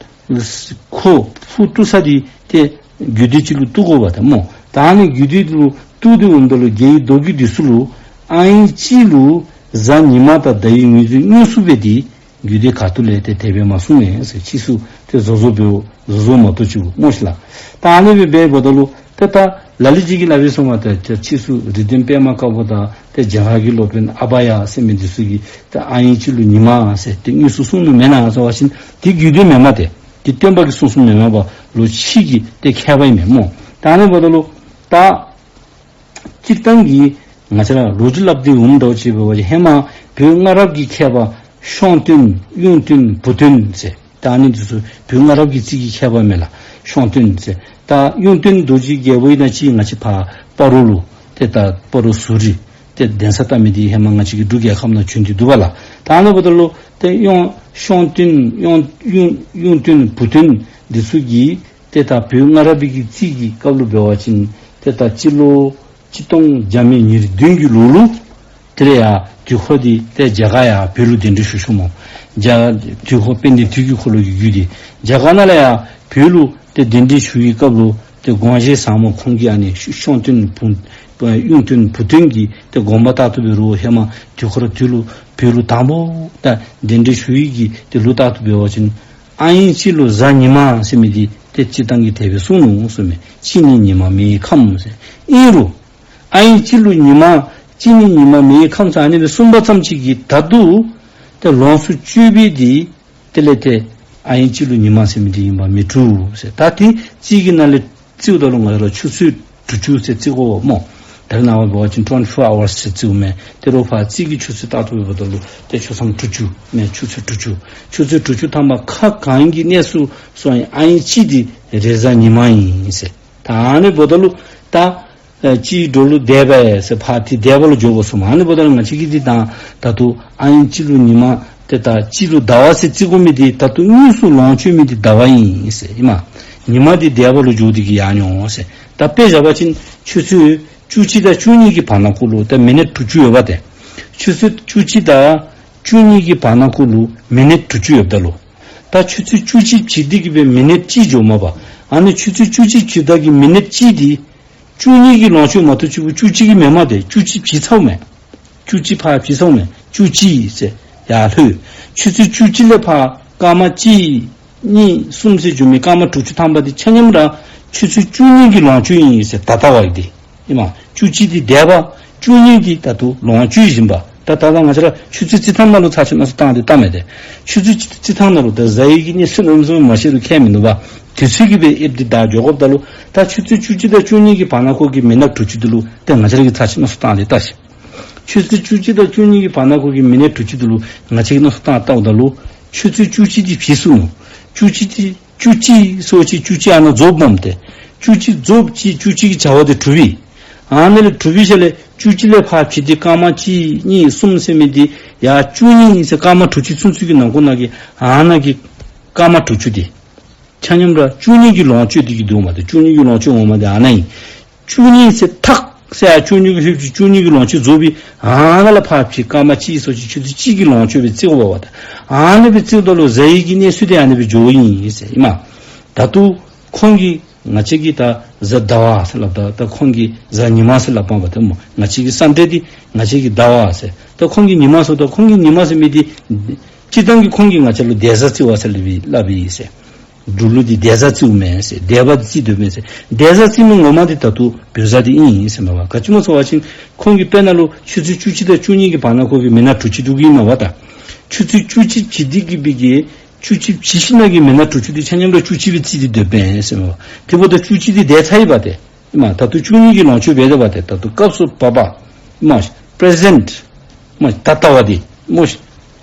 ཁོ་ཕུ་བཏུ་ས་འདི་ཏེ་རྒྱུད་སྡེ་གཅིག་ལུ་བཏུ་དགོཔ་ད་སྨོ། ད་ཨ་ནི་རྒྱུད་སྡེ་ལུ་བཏུ་སྟེ་འོངམ་ད་ལུ་རྒྱལ་བའི་མདོ་རྒྱུད་འདི་ཚུ་ལུ་ཨ་ཡིག་གཅིག་ལུ་གཟའ་ཉི་མ་དང་ཟླ་བའི་ངོས་འཛིན་དངོས་སུ་སྦེ་འདི་རྒྱུད་སྡེ་ཁ་ཐུག་ལས་ཏེ་དེ་སྦེ་མ་གསུངས་མས་ཟེར། ཕྱིས་སུ་ཏེ་བཟོ་བཟོཝ་འབདཝ་བཟོ་བཟོཝ་མ་གཏོགས་ཅིག་སྨོ་ཤིག་ལགས། ད་ཨ་ནི་སྦེ་འབདཝ་ད་ལུ་ཏེ་ད་ལ་ལུ་ཅིག་གིས་སླབ་པའི་སོང་བ་ཏེ་ཕྱིས་སུ་རིགས་ལྡན་པདྨ་དཀར་པོ་དང་ཏེ་རྒྱ་གར་གྱི་སློབ་དཔོན་ཨ་བྷ་ཡ་ཟེར་མི་འདི་ཚུ་གིས་ཏེ་ཨ་ཡིག་གཅིག་ལུ་ཉི་མ་ཟེར་ཏེ་དངོས་སུ་གསུངས་ནུག་མེན་ན་ཟེར་བ་ཅིན་ཏེ་རྒྱུད་སྡེ་མེན་མས། ཏེ་ཏེ་སྟོན་པ་གིས་གསུངས་གསུངསམ་མེན་མས་པ། ལོག་ཕྱིས་ཀྱི་ཏེ་མཁས་པ་ཨིན་མས་སྨོ། ད་ཨ་ནི་འབདཝ་ད་ལུ་ ད་སྤྱིར་བཏང་གི་ང་བཅས་ར་ལོ་རྒྱུས་སླབ་སྟེ་འོངམ་ད་ཅིག་འབད་བ་ཅིན་ཧེ་མ་བོད་སྔ་རབས་ཀྱི་མཁས་པ་ཤོང་སྟོན་གཡུང་སྟོན་བུ་སྟོན་ཟེར། ད་ཨ་ནི་འདི་ཚུ་བོད་སྔ་རབས་ཀྱི་རྩིས་ཀྱི་མཁས་པ་མས་ལགས། ཤོང་སྟོན་ཟེར། ད་གཡུང་སྟོན་རྡོ་རྗེ་རྒྱལ་པོ་ཨིན་ན་ཅིག་ང་བཅས་ཕར་སྤ་རོ་ལུ་ཏེ་ད་སྤ་རོ་ཟུར་རི་ཏེ་གདན་ས་བཏབ་མི་འདི་ཧེ་མ་ང་བཅས་ཀྱི་འབྲུག་རྒྱལ་ཁབ་ནང་བྱོན་ཏེ་འདུག་པ་ལགས། ད་ཨ་ནི་འབདཝ་ད་ལུ་ཏེ་གཡུང་ཤོང་སྟོན་གཡུང་གཡུང་གཡུང་སྟོན་བུ་སྟོན་འདི་ཚུ་གིས་ཏེ་ད་བོད་སྔ་རབས་པའི་གི་རྩིས་ཀྱི་སྐབས་ལུ་འབད་བ་ཅིན་ཏེ་ད་སྤྱི་ལོ་ཆིག་སྟོང་བརྒྱ་མེད་ཉེར་བདུན་གྱི་ལོ་ལུ་དེ་ལས་ཡར་དུས་འཁོར་འདི་ཏེ་རྒྱ་གར་ཡར་བོད་ལུ་གདན་འདྲེན་ཞུ་ཞུཝ་སྨོ། རྒྱ་དུས་འཁོར་དཔལ་ལྡན་དུས་ཀྱི་འཁོར་ལོ་གི་རྒྱུད་འདི་རྒྱ་གར་ནང་ལས་ཡར་བོད་ལུ་ཏེ་གདན་འདྲེན་ཞུ་བའི་སྐབས་ལུ་ཏེ་དགོངས་བཞེད་ཟབ་མོ་ཁོང་གིས་ཨ་ནི་ཤོ་ཤོང་སྟོན་བུ་གཡུང་སྟོན་བུ་སྟོན་གྱི་ཏེ་དགོངས་པ་ལྟར་དུ་འབད་རུང་ཧེ་མ་དུས་འཁོར་དུས་ལུ་བོད་ལུ་དང་པོ་ད་གདན་འདྲེན་ཞུ་བའི་གི་ཏེ་ལོ་ལྟར་དུ་འབད་བ་ཅིན་ཨ་ཡིན་སྤྱི་ལོ་གཟའ་ཉི་མ་ཟེར་མི་འདི་ཏེ་སྤྱིར་བཏང་གི་དེ་སྦེ་གསུངས་ནུག་གསུངམ་མས། སྤྱི་ནི་ཉི་མ་མེའི་ཁམས་ཟེར། ཨིན་རུང་ཨ་ཡིན་སྤྱི་ལོ་ཉི་མ་སྤྱི་ནི་ཉི་མ་མེའི་ཁམས་ཟེར་ཨ་ནི་སྦེ་གསུངས་པ་ཙམ་ཅིག་གིས་ད་ལྟོ་ཏེ་ལོངས་སུ་སྤྱོད་པའི་འདི་དེ་ལས་ཏེ་ཨ་ཡིན་སྤྱི་ལོ་ཉི་མ་ཟེར་མི་འདི་ཨིན་པ་མི་འགྲུབ་ཟེར། ད་ཏེ་རྩིས་ཀྱི་ནང་ལས་རྩིསཝ་ད་ལུ་ང་བཅས་ར་ཆུ་ཚོད་དྲུག་ཅུ་ཟེར་རྩིས་དགོ་སྨོ། ད་རེས་ནངས་པ་འབད་བ་ཅིན་ཊུ་ཝེན་ཊི་ཕོར་ཨ་ཝརསི་ཟེར་རྩིསཝ་མས། དེ་རུང་ཕར་རྩིས་ཀྱི་ཆུ་ཚོད་ལྟར་དུ་འབདཝ་ད་ལུ་ཏེ་ཆུ་མཚམས་དྲུག་ཅུ་མས། ཆུ་ཚོད་དྲུག་ཅུ་ཆུ་ཚོད་དྲུག་ཅུ་ཐམ་པ་ཁ་གང་གི་གནས་སུ་སོང་ཡང་ཨ་ཡིན་སྤྱི་འདི་རེས་གཟའ་ཉི་མ་ཨིན་ཟེར། ད་ཨ་ནི་འབདཝ་ད་ལུ་ད་ཨེ་སྤྱི་འགྲོ་ལུགས་འདས་པ་ཟེར་ཕར་ཏེ་འདས་པ་ལུ་འགྱོ་དགོ་གསུངམ་མས། ཨ་ནི་འབདཝ་ད་ལུ་ང་བཅས་ཀྱི་འདི་དང་ད་ལྟོ་ཨ་ཡིན་སྤྱི་ལོ་ཉི་མ་ཏེ་ད་སྤྱི་ལོ་ཟླ་བ་ཟེར་རྩིས་དགོ་མི་འདི་ད་ལྟོ་དངོས་སུ་ལོངས་སྤྱོད་མི་འདི་ཟླ་བ་ཨིན་ཟེར་ཨིན་མས། ཉི་མ་འདི་འདས་པ་ལུ་འགྱོ་སྟེ་གི་ཡར་འགྱོ་འོང་ཟེར། ད་དཔེ་བཞག་པ་ཅིན་ཆུ་ཚོད་བཅུ་གཅིག་དང་བཅུ་གཉིས་ཀྱི་བར་ན་ཁོ་ལུ་ད་མི་ནཊ་དྲུག་ཅུ་ཡོད་པ་ཏེ། ཆུ་ཚོད་བཅུ་གཅིག་དང་བཅུ་གཉིས་ཀྱི་བར་ན་ཁོ་ལུ་མི་ནཊ་དྲུག་ཅུ་ཡོདཔ་ད་ལུ། ད་ཆུ་ཚོད་བཅུ་གཅིག་བྱི་སྟེ་གི་སྦེ་མི་ནཊ་གཅིག་འགྱོཝ་མས་པ། ཨ་ནི་ཆུ་ཚོད་བཅུ་གཅིག་བྱི་སྟེ་གི་མི་ནཊ་གཅིག་འདི་བཅུ་གཉིས་ཀྱི་ལོངས་སྤྱོད་མ་གཏོགས་ཅིག་བཅུ་གཅིག་གི་མེན་མས་ཏེ། བཅུ་གཅིག་བྱི་ཚརཝ་མས། བཅུ་གཅིག་ཕར་བྱི་ཚརཝ་མས། བཅུ་གཅིག་ཟེར་ཡར་ལྷོད། ཆུ་ཚོད་བཅུ་གཅིག་ལས་ཕར་སྐར་མ་གཅིག་གཉིས་གསུམ་ཟེར་འགྱོ་མི་སྐར་མ་དྲུག་ཅུ་ཐམ་པ་འདི་ཆ་མཉམ་ར་ཆུ་ཚོད་བཅུ་གཉིས་ཀྱི་ལོངས་སྤྱོད་ཨིན་ཟེར། ད་ལྟ་བ་གི་འདི་ཨིན་མས། བཅུ་གཅིག་འདི་འདས་པ། བཅུ་གཉིས་འདི་ད་ལྟོ་ལོངས་སྤྱོད་བཞིན་པ། ད་ད་ལྟ་ང་བཅས་ར་ཆུ་ཚོད་རྩིས་ཐངས་ནང་ལུ་ཚར་ཅིག་མནོ་བསམ་བཏང་སྟེ་བལྟ་མས་ཏེ། ཆུ་ཚོད་རྩིས་ཐངས་ནང་ལུ་ད་གཟའ་ཡི་གི་གནས་ཚུལ་ནམ་སོང་མ་ཤེས་རུང་ཁྱད་མིན་འདུག་པ། དུས་ཚོད་ཀྱི་སྦེ་ཨེབ་འདི་བདའ་འགྱོ་དགོཔ་ད་ལུ་ད་ཆུ་ཚོད་བཅུ་གཅིག་དང་བཅུ་གཉིས་ཀྱི་བར་ན་ཁོ་གི་མི་ནཊ་དྲུག་ཅུ་འདི་ལུ་ཏེ་ང་བཅས་ར་གིས་ཚར་ཅིག་མནོ་བསམ་བཏང་སྟེ་བལྟ་ཤིག། ཆུ་ཚོད་བཅུ་གཅིག་དང་བཅུ་གཉིས་ཀྱི་བར་ན་ཁོ་གི་མི་ནཊ་དྲུག་ཅུ་འདི་ལུ་ང་བཅས་ཀྱིས་མནོ་བསམ་བཏང་བལྟཝ་ད་ལུ་ཆུ་ཚོད་བཅུ་གཅིག་འདི་བྱི་སོང་ནུག། བཅུ་གཅིག་འདི་བཅུ་གཅིག་སོ་གཅིག་བཅུ་གཅིག་ཨ་ནཱ་རྫོགསཔ་མས་ཏེ། བཅུ་གཅིག་རྫོགསཔ་ཅིག་བཅུ་གཅིག་གི་བྱ་བ་འདི་གྲུབ་པས། ཨ་ནི་ལས་གྲུབ་པའི་ཤུལ་ལས་བཅུ་གཅིག་ལས་ཕར་བྱི་སྟེ་སྐར་མ་གཅིག་གཉིས་གསུམ་ཟེར་མི་འདི་ཡར་བཅུ་གཉིས་ཟེར་སྐར་མ་དྲུག་ཅུ་ཚུན་ཚོད་ཀྱི་ནང་འཁོད་ནང་གི་ཨ་ནཱ་གི་སྐར་མ་དྲུག་ཅུ་འདི་ཆ་མཉམ་ར་བཅུ་གཉིས་ཀྱི་ལོངས་སྤྱོད་འདི་གི་འདུག་མས་ཏེ། བཅུ་གཉིས་ཀྱི་ལོངས་སྤྱོད་ངོ་མ་འདི་ཨ་ནཱ་ཨིན། བཅུ་གཉིས་ཟེར་ཐག་ཟེར་ཡར་བཅུ་གཉིས་ཀྱི་ལྷོདཔ་ཅིག་བཅུ་གཉིས་ཀྱི་ལོངས་སྤྱོད་རྫོགས་པའི་ཨ་ནཱ་ལས་ཕར་བྱི་སྐར་མ་གཅིག་སོ་གཅིག་ཆུ་ཚོད་གཅིག་གི་ལོངས་སྤྱོད་སྦེ་རྩིས་དགོ་པ་ད། ཨ་ནི་སྦེ་རྩིསཝ་ད་ལུ་གཟའ་ཡི་གི་གནས་ཚུལ་འདི་ཨ་ནི་སྦེ་འགྱོཝ་ཨིན་ཟེར་ཨིན་མས། ད་ལྟོ་ཁོང་གིས་ང་བཅས་ཀྱིས་ད་གཟའ་ཟླ་བ་ཟེར་སླབ་ད་ད་ཁོང་གིས་གཟའ་ཉི་མ་ཟེར་སླབ་པ་ད་སྨོ། ང་བཅས་ཀྱིས་སན་ཌེ་འདི་ང་བཅས་ཀྱིས་ཟླ་བ་ཟེར། ད་ཁོང་གིས་ཉི་མ་ཟེརཝ་ད་ཁོང་གིས་ཉི་མ་ཟེར་མི་འདི་སྤྱིར་བཏང་གི་ཁོང་གིས་ང་བཅས་ལུ་འདས་གཟའ་རྩིསཝ་ཟེར་སླབ་ཨིན་ཟེར། འབྲུག་ལུ་འདི་འདས་གཟའ་རྩིསཝ་མས་ཟེར། འདས་པ་འདི་རྩིས་སྡོདཔ་མས་ཟེར། འདས་གཟའ་རྩིས་མི་ངོ་མ་འདི་ད་ལྟོ་བོད་གཟའ་འདི་ཨིན་ཟེར་མས་པ། ག་ཅི་སྨོ་ཟེར་བ་ཅིན་ཁོང་གིས་དཔེར་ན་ལུ་ཆུ་ཚོད་བཅུ་གཅིག་དང་བཅུ་གཉིས་ཀྱི་བར་ན་ཁོ་གི་མི་ནཊ་དྲུག་ཅུ་འདུག་གི་མས་པ་ད། ཆུ་ཚོད་བཅུ་གཅིག་བྱི་སྟེ་གི་སྦེ་གི་བཅུ་གཅིག་བྱི་ཞིནམ་གི་མི་ནཊ་དྲུག་ཅུ་འདི་ཆ་མཉམ་ར་བཅུ་གཅིག་སྦེ་རྩིས་ཏེ་སྡོདཔ་མས་ཟེར་མས་པ། དེ་འབདཝ་ད་བཅུ་གཅིག་འདི་འདས་ཚར་ཡི་པ་ཏེ། ཨིན་མས། ད་ལྟོ་བཅུ་གཉིས་ཀྱི་ལོངས་སྤྱོད་འབད་དེ་པ་ཏེ། ད་ལྟོ་སྐབས་སུ་བབ་པ། ཨིན་མས། པེ་རེ་ཟེནཊ། ཨིན་མས། ད་ལྟ་བ་འདི། ཨིན་མས།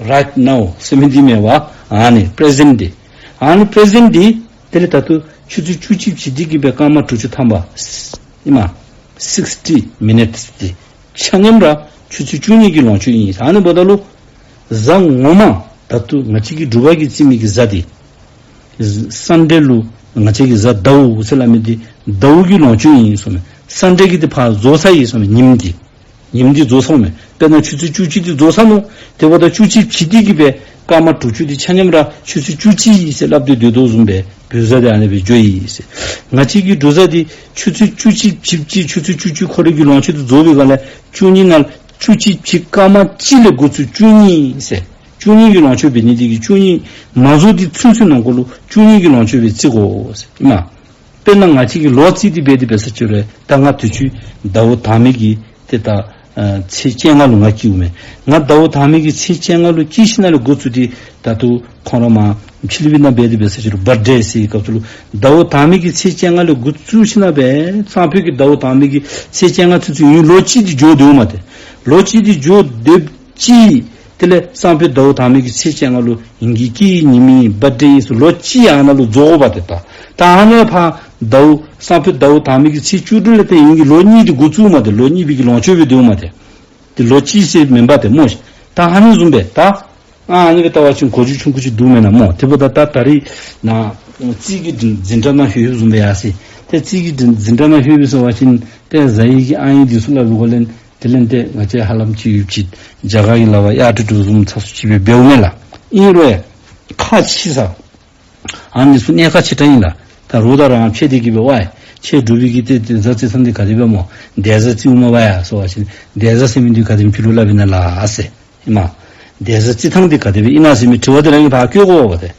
རའིཊ་ནའོ་ཟེར་མི་འདི་མས་པ། ཨ་ནི་པེ་རེ་ཟེནཊ་འདི། ཨ་ནི་པེ་རེ་ཟེནཊ་འདི། དེ་ལས་ད་ལྟོ་ཆུ་ཚོད་བཅུ་གཅིག་བྱི་སྟེ་གི་སྦེ་སྐར་མ་དྲུག་ཅུ་ཐམ་པ། ཨིན་མས། སིགསི་ཊི་མི་ནཊསི་འདི་ཆ་མཉམ་ར་ཆུ་ཚོད་བཅུ་གཉིས་ཀྱི་ལོངས་སྤྱོད་ཨིན། ཨ་ནི་འབདཝ་ད་ལུ་གཟའ་ངོ་མ་ད་ལྟོ་ང་བཅས་ཀྱི་འབྲུག་པ་གིས་རྩི་མི་གི་གཟའ་འདི་སན་ཌེ་ལུ་ང་བཅས་ཀྱི་གཟའ་ཟླཝ་ཟེར་སླབ་མི་འདི་ཟླཝ་གི་ལོངས་སྤྱོད་ཨིན་གསུངམ་མས། སན་ཌེ་གི་འདི་ཕར་རྫོགས་ཚར་ཡི་གསུངམ་མས། ཉིནམ་འདི་ཉིནམ་འདི་རྫོགས་སོངམ་མས། དཔེར་ན་ཆུ་ཚོད་བཅུ་གཅིག་འདི་རྫོགས་སོང་ནུག། དེ་འབདཝ་ད་བཅུ་གཅིག་བྱི་སྟེ་གི་སྦེ་སྐར་མ་དྲུག་ཅུ་འདི་ཆ་མཉམ་ར་ཆུ་ཚོད་བཅུ་གཅིག་ཟེར་སླབ་སྟེ་སྡོད་དོ་བཟུམ་སྦེ་བོད་གཟའ་འདི་ཨ་ནི་སྦེ་འགྱོ་ཡི་ཟེར། ང་བཅས་ཀྱི་འབྲུག་གཟའ་འདི་ཆུ་ཚོད་བཅུ་གཅིག་བྱི་ཅིག་ཆུ་ཚོད་བཅུ་གཅིག་ཁོ་རའི་གི་ལོངས་སྤྱོད་འདི་རྫོགས་པའི་སྒང་ལས་བཅུ་གཉིས་ནང་བཅུ་གཅིག་བྱི་སྐར་མ་གཅིག་ལས་འགོ་བཙུགས་བཅུ་གཉིས་ཟེར། བཅུ་གཉིས་ཀྱི་ལོངས་སྤྱོད་འབད་ནི་འདི་གིས་བཅུ་གཉིས་མ་རྫོགས་འདི་ཚུན་ཚོད་ནང་འཁོད་ལུ་བཅུ་གཉིས་ཀྱི་ལོངས་སྤྱོད་སྦེ་རྩི་དགོ་ཟེར་ཨིན་མས། དཔེར་ན་ང་བཅས་ཀྱིས་ལོ་རྩིས་ཏེ་འབད་དེ་འབད་ས་ཅིག་རུང་ད་ང་དུས་ཅི་ཟླཝ་དང་པའི་གི་ཏེ་ད་ ཨ་ཚེས་བཅོ་ལྔ་ལུ་ང་སྐྱེཝ་མས། ང་ཟླཝ་དང་པའི་གི་ཚེས་བཅོ་ལྔ་ལུ་སྐྱེས་ཞིནམ་ལས་འགོ་བཙུགས་ཏེ་ད་ལྟོ་ཁོང་ར་མར་ཕྱི་གླིང་པའི་ནང་འབད་དེ་འབད་ས་ཅིག་རུང་བར་ཐི་ཌེ་ཟེར་བའི་སྐབས་སུ་ལུ་ཟླཝ་དང་པའི་གི་ཚེས་བཅོ་ལྔ་ལས་འགོ་བཙུགས་ཞིནམ་ལས་སང་ཕོད་ཀྱི་ཟླཝ་དང་པའི་གི་ཚེས་བཅོ་ལྔ་ཚུན་ཚོད་ཨིན་ལོ་གཅིག་འདི་འགྱོ་སྡོདཔ་མས་ཏེ། ལོ་གཅིག་འདི་འགྱོ་སྡོདཔ་ཅིག་དེ་ལས་སང་ཕོད་ཟླཝ་དང་པའི་གི་ཚེས་བཅོ་ལྔ་ལུ་ཨིན་གྱི་སྐྱེས་ཡི་ཉིནམ་ཨིན་བར་ཐི་ཌེ་ཨིན་ཟེར་ལོ་གཅིག་ཨ་ནཱ་ལུ་རྫོགས་དགོཔ་ཏེ། ད་ད་ཨ་ནཱ་ཕར་ཟླཝ་སང་ཕོད་ཟླཝ་དང་པའི་གི་ཚེས་བཅུ་དྲུག་ལས་ཏེ་ཨིན་གྱི་ལོ་གཉིས་འདི་འགོ་བཙུགསཔ་མས་ཏེ། ལོ་གཉིས་པའི་གི་ལོངས་སྤྱོད་སྦེ་སྡོདཔ་མས་ཏེ། ཏེ་ལོ་གཅིག་ཟེར་མེན་པ་ཏེ་སྨོ་ཤིག། ད་ཨ་ནི་བཟུམ་སྦེ་ད་ཨ་ཨ་ནི་སྦེ་བལྟ་བ་ཅིན་གོ་རྒྱུ་ཆུང་ཀུ་ཅིག་འདུག་མེན་ན་སྨོ། དེ་འབདཝ་ད་ད་ད་རིས་ནཱ་རྩིས་ཀྱི་འཛིན་གྲྭ་ནང་ལྷོད་ཡོདཔ་བཟུམ་སྦེ་ཡར་སོ་ཡི། ཏེ་རྩིས་ཀྱི་འཛིན་འཛིན་གྲྭ་ནང་ལྷོད་ཡོདཔ་ཟེར་བ་ཅིན་ཏེ་གཟའ་ཡི་གི་ཨ་ཡིག་འདི་ཚུ་སླབ་པའི་སྒོ་ལས་དེ་ལས་ཏེ་ང་བཅས་ཧ་ལམ་ཅིག་ཡུདཔ་ཅིག་རྒྱ་གར་གྱི་ལགཔ་ཡར་ཏོག་ཏོ་བཟུམ་ཚ་སུ་ཅིག་སྦེ་འབདཝ་མས་ལགས། ཨིན་རུང་ཡང་ཁག་ཆེ་ས་ཨ་ནི་ཚུ་གནད་ཁག་ཆེ་དྲགས་ཨིན་ལགས། ད་རུང་ད་རང་ཕྱད་དེ་གི་སྦེ་ཝའི་ཁྱེད་འབྲུག་པའི་གི་ཏེ་ཏེ་གཟའ་རྩི་ཐངས་འདི་ག་དེ་སྦེ་སྨོ། འདས་གཟའ་རྩིཝ་མས་པ་ཡ་ཟེར་བ་ཅིན་འདས་གཟའ་ཟེར་མི་འདི་ག་དེམ་ཅིག་ལུ་སླབ་ཨིན་ན་ལགས་ཟེར། ཨིན་མས། འདས་གཟའ་རྩི་ཐངས་འདི་ག་དེ་སྦེ་ཨིན་ན་ཟེར་མི་དྲི་བ་འདི་རང་གིས་ཕར་བཀོད་དགོ་པ་ཏེ།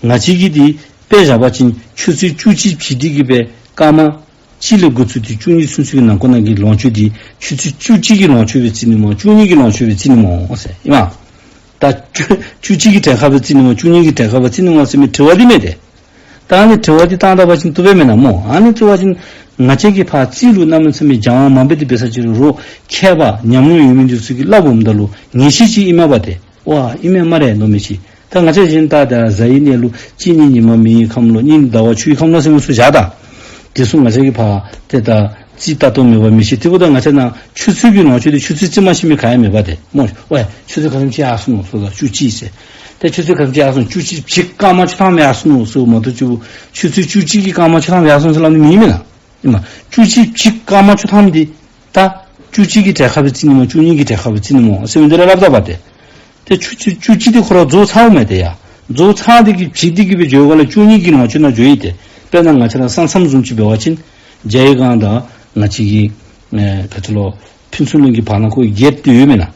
ང་བཅས་ཀྱིས་འདི་དཔེ་བཞག་པ་ཅིན་ཆུ་ཚོད་བཅུ་གཅིག་བྱིན་ཏེ་གི་སྦེ་སྐར་མ་གཅིག་ལས་འགོ་བཙུགས་ཏེ་བཅུ་གཉིས་ཚུན་ཚོད་ཀྱི་ནང་འཁོད་ནང་གི་ལོངས་སྤྱོད་འདི་ཆུ་ཚོད་བཅུ་གཅིག་གི་ལོངས་སྤྱོད་སྦེ་བརྩི་ནི་སྨོ་བཅུ་གཉིས་ཀྱི་ལོངས་སྤྱོད་སྦེ་བརྩི་ནི་སྨོ་ཟེར། ཨིན་མས། ད་བཅུ་བཅུ་གཅིག་གི་གྲལ་ཁར་སྦེ་བརྩི་ནི་སྨོ་བཅུ་གཉིས་ཀྱི་གྲལ་ཁར་སྦེ་བརྩི་ནི་སྨོ་ཟེར་མི་དྲི་བ་འདི་མས་ཏེ། ད་ཨ་ནི་དྲི་བ་འདི་བཏང་ད་པ་ཅིན་བཏུབ་པས་མེན་ན་སྨོ། ཨ་ནི་དྲི་བ་ཅིན་ང་བཅས་ཀྱིས་ཕར་རྩིས་ལུ་གནམ་མེད་ས་མེད་སྦྱང་བ་མ་འབད་དེ་འབད་ས་ཅིག་རུང་མཁས་པ་ཉམས་མྱོང་ཡོད་མི་འདི་ཚུ་གིས་སླབ་འོངམ་ད་ལུ་ངེས་ཤེས་ཅིག་ཨིན་མས་པ་ཏེ། ཝའི་ཨིན་མས་སྨ་རེ་མནོ་མི་ཅིག། ད་ང་བཅས་གཞན་ད་ད་གཟའ་ཡི་གནས་ལུགས་གཅིག་ནི་ཉིན་མ་མེ་ཡི་ཁམས་ལོ། གཉིས་ནི་ཟླ་བ་ཆུ་ཡི་ཁམས་ལོ་ཟེར་མི་ཚུ་བཞག་ད། དེ་ཚུ་ང་བཅས་ཀྱིས་ཕར་ཏེ་ད་རྩིས་ལྟ་སྟངས་མེད་པ་མི་ཤེས། དེ་འབདཝ་ད་ང་བཅས་ནཱ་ཆུ་ཚོད་ཀྱི་ལོངས་སྤྱོད་འདི་ཆུ་ཚོད་རྩིས་མ་ཤེས་མི་ག་ཡང་མེད་པ་ཏེ་སྨོ། ཝའི་ཆུ་ཚོད་ག་དེམ་ཅིག་ཡར་སོ་ནུག་ཟེརཝ་ད་བཅུ་གཅིག་ཟེར། ཏེ་ཆུ་ཚོད་ག་དེམ་ཅིག་ཡར་སོ་ནུག་བཅུ་གཅིག་བྱིས་སྐར་མ་བཅུ་ཐམ་ཡར་སོ་ནུག་ཟེརཝ་མ་གཏོགས་ཅིག་ཆུ་ཚོད་བཅུ་གཅིག་གི་སྐར་མ་བཅུ་ཐམ་ཡར་སོ་ནུག་ཟེར་སླབ་ནི་མེད་མེན་ན། ཨིན་མས། བཅུ་གཅིག་བྱིས་སྐར་མ་བཅུ་ཐམ་འདི་ད་བཅུ་གཅིག་གི་གྲལ་ཁར་སྦེ་བརྩི་ནི་སྨོ་བཅུ་གཉིས་ཀྱི་གྲལ་ཁར་སྦེ་བརྩི་ནི་སྨོ་ཟེར་མི་འདི་ར་སླབ་ད་པ་ཏེ། ཏེ་བཅུ་གཅིག་བཅུ་གཅིག་འདི་ཁོ་ར་རྫོགས་ཚརཝ་མས་ཏེ་ཡ། རྫོགས་ཚར་ཏེ་གི་བྱིས་འདི་གི་སྦེ་འགྱོ་བའི་སྒང་ལས་བཅུ་གཉིས་ཀྱི་ལོངས་སྤྱོད་ནང་འགྱོ་ཡི་ཏེ། དཔེར་ན་ང་བཅས་ར་ས་མཚམས་བཟུམ་ཅིག་འབད་བ་ཅིན་རྒྱ་ཡི་སྒང་དང་ང་བཅས་ཀྱི་ཨེ་ག་ཅི་ལོ་ཕུན་ཚོགས་གླིང་གི་བར་ན་ཁོ་གེཊ་འདི་ཡོད་མེན་ན།